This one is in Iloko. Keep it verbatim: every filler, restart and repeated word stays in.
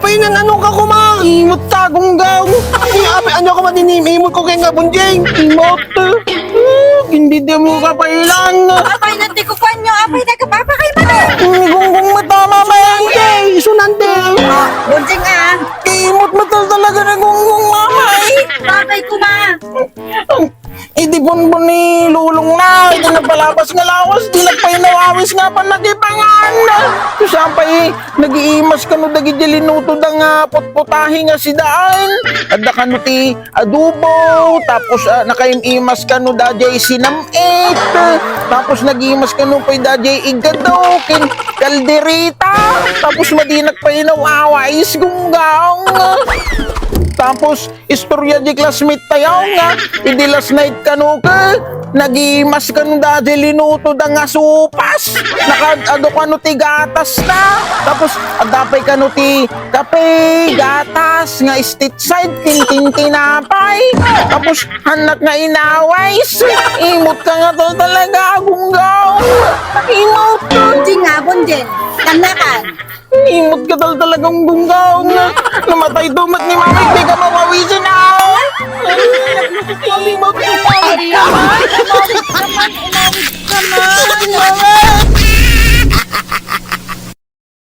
Ay, nang ano ka kuma? Imot ka, Gunggaw. Ay, apay, ano ka madinimimot ko kay nga, Bonjing? Imot. Hindi mo ka pailang. Apay, natikukuan nyo. Apay, nagkapapakay pa. Ni Gunggong matama, Mayangge. Isunante. Bonjing, ah. Imot mo tal-, talaga ni Gunggong, mama, eh. Apay, kuma. Idi bunbun ni Lulong na, idi napalabas nga lawas, di nagpainaw-awis nga pa nagibangan. Sapay, nagiimas kano dagiti linuto da nga putputahe nga sidaan. Adda kano ti adobo, tapos, ah, nakaim-imas kano dajay sinam-it, tapos nagiimas kano pay dajay igado, ken kaldereta, tapos madi nagpainaw-awis, Gunggaw. Tapos, istorya di classmate tayo nga, idi last night kano ka, nagimas kano dadi linuto da nga supas. Nakaad-ado kano ti gatas na. Tapos, adda pay kano ti kape, gatas, nga street side, ken tinapay. Tapos, hannak nga inawis. Imot ka nga tal-, talaga, Gunggaw. Imot. Bonjing nga, Bonjing. Kannakan. Imot ka tal-, talagang Gunggaw nga. Namatay to, mat ni Mama, di ka mapawisin, ah. Imot ka. Ay, ay, ay, ay, ay, ay, ay, ay,